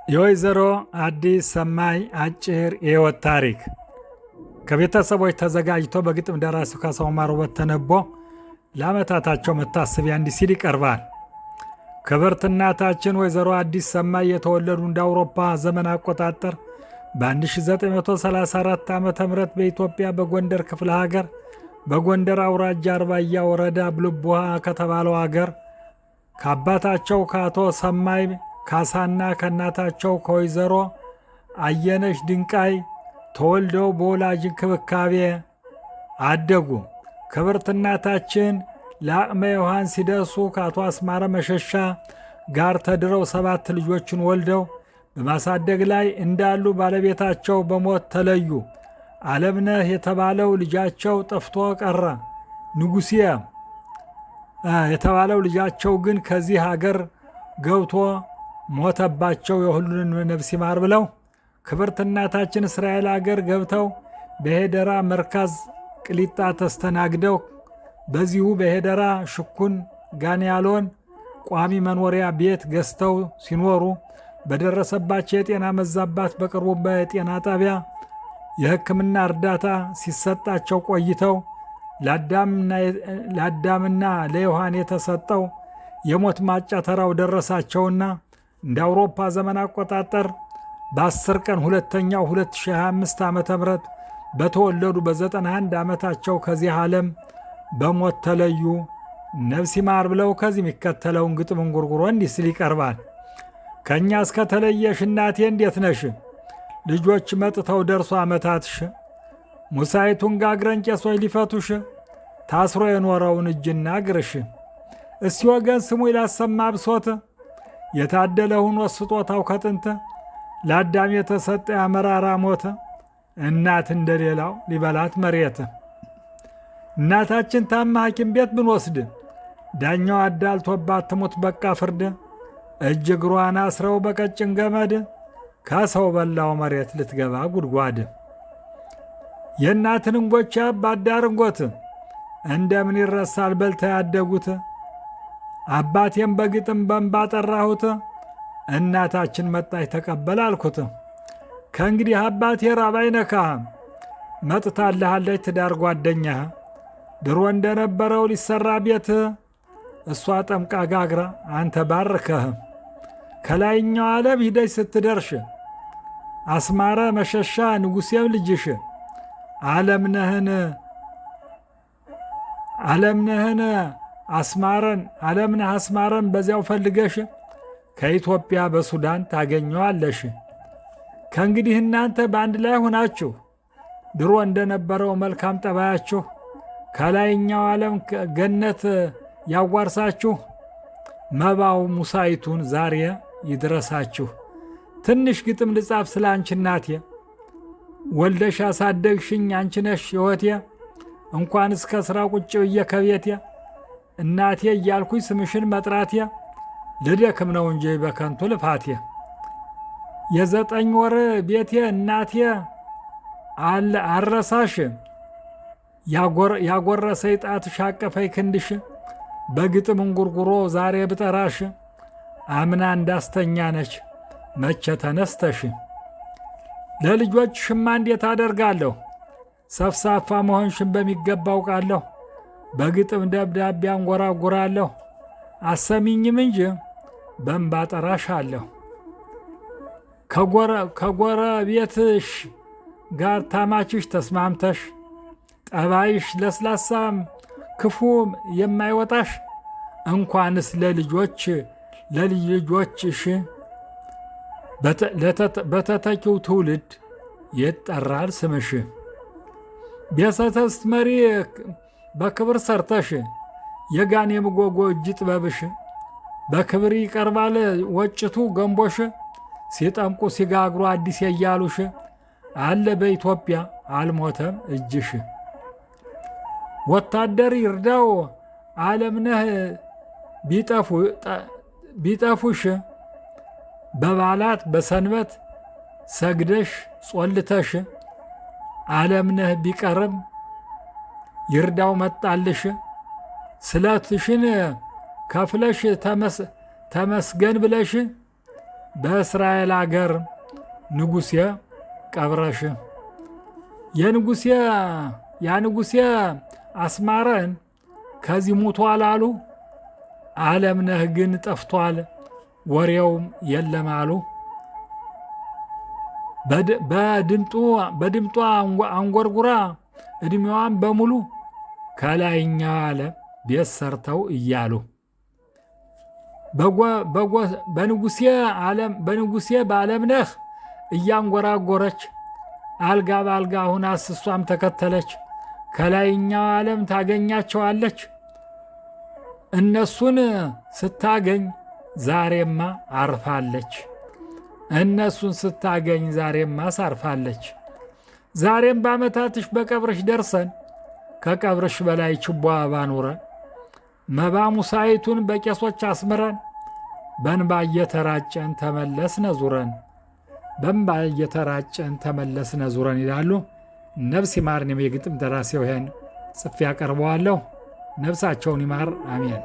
የወይዘሮ አዲስ ሰማይ አጭር የሕይወት ታሪክ ከቤተሰቦች ተዘጋጅቶ በግጥም ደራሲው ካሳሁን ማሩበት ተነቦ ለዓመታታቸው መታሰቢያ እንዲህ ሲል ይቀርባል። ክብርት እናታችን ወይዘሮ አዲስ ሰማይ የተወለዱ እንደ አውሮፓ ዘመን አቆጣጠር በ1934 ዓ ም በኢትዮጵያ በጎንደር ክፍለ ሀገር በጎንደር አውራጃ አርባያ ወረዳ ብልቡሃ ከተባለው አገር ከአባታቸው ከአቶ ሰማይ ካሳና ከእናታቸው ከወይዘሮ አየነሽ ድንቃይ ተወልደው በወላጅ እንክብካቤ አደጉ። ክብርት እናታችን ለአቅመ ሔዋን ሲደርሱ ከአቶ አስማረ መሸሻ ጋር ተድረው 7 ልጆችን ወልደው በማሳደግ ላይ እንዳሉ ባለቤታቸው በሞት ተለዩ። አለምነህ የተባለው ልጃቸው ጠፍቶ ቀረ። ንጉሴ የተባለው ልጃቸው ግን ከዚህ ሀገር ገብቶ ሞተባቸው። የሁሉን ነፍስ ይማር ብለው ክብርት እናታችን እስራኤል አገር ገብተው በሄደራ መርካዝ ቅሊጣ ተስተናግደው በዚሁ በሄደራ ሽኩን ጋንያሎን ቋሚ መኖሪያ ቤት ገዝተው ሲኖሩ በደረሰባቸው የጤና መዛባት በቅርቡ በጤና ጣቢያ የሕክምና እርዳታ ሲሰጣቸው ቆይተው ለአዳምና ለዮሐን የተሰጠው የሞት ማጫ ተራው ደረሳቸውና እንደ አውሮፓ ዘመን አቆጣጠር በ10 ቀን 2ኛው 2025 ዓ ም በተወለዱ በ91 ዓመታቸው ከዚህ ዓለም በሞት ተለዩ። ነፍስ ይማር ብለው ከዚህ የሚከተለውን ግጥም እንጉርጉሮ እንዲህ ሲል ይቀርባል። ከእኛ እስከተለየሽ እናቴ እንዴት ነሽ? ልጆች መጥተው ደርሶ ዓመታትሽ ሙሳይቱን ጋግረን ቄሶች ሊፈቱሽ ታስሮ የኖረውን እጅና እግርሽ እስቲ ወገን ስሙ ይላሰማ ብሶት የታደለ ሁኖ ስጦታው ከጥንት ለአዳም የተሰጠ ያመራራ ሞት እናት እንደሌላው ሊበላት መሬት። እናታችን ታማ ሐኪም ቤት ብንወስድ ዳኛው አዳልቶባት ትሙት በቃ ፍርድ እጅ እግሯን አስረው በቀጭን ገመድ ከሰው በላው መሬት ልትገባ ጉድጓድ። የእናትን እንጎቻ አባት ዳርንጎት እንደምን ይረሳል በልተ ያደጉት። አባቴም በግጥም በእንባ ጠራሁት እናታችን መጣች ተቀበል አልኩት። ከእንግዲህ አባቴ ራብ አይነካህም መጥታልሃለች ትዳር ጓደኛህ ድሮ እንደነበረው ሊሰራ ቤት እሷ ጠምቃ ጋግራ አንተ ባርከህ። ከላይኛው ዓለም ሂደች ስትደርሽ አስማረ መሸሻ ንጉሴም ልጅሽ ዓለምነህን ዓለምነህን አስማረን ዓለምነህ አስማረን በዚያው ፈልገሽ ከኢትዮጵያ በሱዳን ታገኘዋለሽ። ከእንግዲህ እናንተ በአንድ ላይ ሆናችሁ ድሮ እንደነበረው መልካም ጠባያችሁ ከላይኛው ዓለም ገነት ያዋርሳችሁ። መባው ሙሳይቱን ዛሬ ይድረሳችሁ። ትንሽ ግጥም ልጻፍ ስለ አንቺ እናቴ፣ ወልደሽ አሳደግሽኝ አንቺ ነሽ ሕይወቴ። እንኳን እስከ ሥራ ቁጭ ብዬ ከቤቴ እናቴ እያልኩኝ ስምሽን መጥራቴ ልደክም ነው እንጂ በከንቱ ልፋቴ። የ9 ወር ቤቴ እናቴ አረሳሽ፣ ያጎረሰኝ ጣትሽ አቀፈኝ ክንድሽ። በግጥም እንጉርጉሮ ዛሬ ብጠራሽ አምና እንዳስተኛ ነች መቼ ተነስተሽ። ለልጆች ሽማ እንዴት አደርጋለሁ ሰፍሳፋ መሆንሽን በሚገባ አውቃለሁ። በግጥም ደብዳቤ አንጎራጉራለሁ አሰሚኝም እንጂ በእንባ ጠራሻለሁ። ከጎረቤትሽ ጋር ታማችሽ ተስማምተሽ ጠባይሽ ለስላሳም ክፉ የማይወጣሽ እንኳንስ ለልጆች ለልጅ ልጆችሽ በተተኪው ትውልድ ይጠራል ስምሽ። ቤተሰብ ስትመሪ በክብር ሰርተሽ የጋን የምጎጎ እጅ ጥበብሽ በክብር ይቀርባል ወጭቱ ገንቦሽ ሲጠምቁ ሲጋግሩ አዲስ የያሉሽ አለ በኢትዮጵያ አልሞተም እጅሽ። ወታደር ይርዳው አለምነህ ቢጠፉሽ በበዓላት በሰንበት ሰግደሽ ጾልተሽ አለምነህ ቢቀርም ይርዳው መጣልሽ። ስለትሽን ከፍለሽ ተመስገን ብለሽ በእስራኤል አገር ንጉሴ ቀብረሽ የንጉሴ ያ ንጉሴ አስማረን ከዚህ ሙቷል አሉ። ዓለምነህ ግን ጠፍቷል ወሬውም የለም አሉ። በድምጧ አንጎርጉራ ዕድሜዋን በሙሉ ከላይኛው ዓለም ቤት ሰርተው እያሉ በንጉሴ በዓለምነህ እያንጎራጎረች አልጋ በአልጋ ሁና እሷም ተከተለች። ከላይኛው ዓለም ታገኛቸዋለች። እነሱን ስታገኝ ዛሬማ አርፋለች። እነሱን ስታገኝ ዛሬማ ሳርፋለች። ዛሬም በዓመታትሽ በቀብርሽ ደርሰን ከቀብርሽ በላይ ችቦ አበባ መባ ሙሳይቱን በቄሶች አስምረን በእንባ እየተራጨን ተመለስነ ዙረን በእንባ እየተራጨን ተመለስነ ዙረን ይላሉ። ነፍስ ይማር። እኔም የግጥም ደራሲው ይሄን ጽፌ ያቀርበዋለሁ። ነፍሳቸውን ይማር። አሜን።